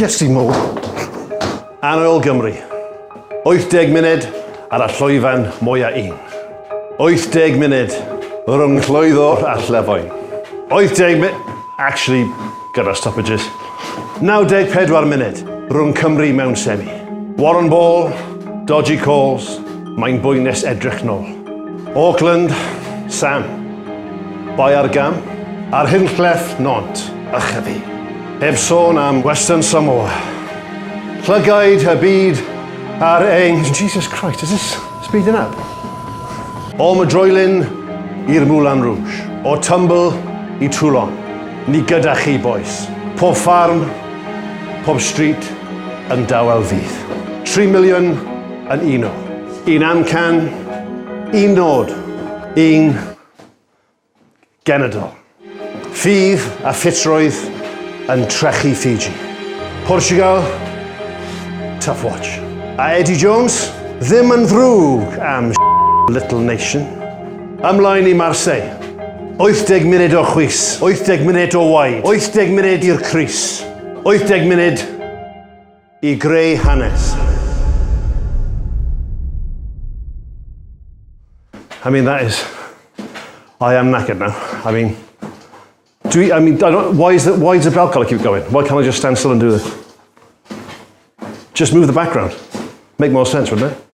Iesu mowr. Annwyl Gymru. 80 munud ar y llwyfan mwya un. 80 munud rhwng llwyddo a llefoen. 80 mi... Actually, gyda stoppages. 94 munud rhwng Cymru mewn semi. Warren Ball, dodgy calls, mae'n boenus edrych nôl. Auckland, Sam. Bai ar gam, ar hunllef Nantes, ychydig. Heb sôn am Western Samoa. Llygaid y byd ar ein... Jesus Christ, is this speeding up? O Madroilyn i'r Moulin Rouge. O Tumble i Toulon. Ni gyda chi, boys. Pob ffarm, pob street yn dawel fydd. 3 miliwn yn uno. Un amcan, un nod, un genedl. Ffydd a ffitrwydd yn trechu Fiji. Portugal, tough watch. A Eddie Jones, ddim yn ddrwg am little nation. Ymlaen i Marseille. 80 munud o chwys, 80 munud o waed, 80 munud i'r crys, 80 munud i greu hanes. I mean, that is... I am knackered now. I mean, do we, I mean, I don't, why, is the, why does the bell collar keep going? Why can't I just stand still and do this? Just move the background. Make more sense, wouldn't it?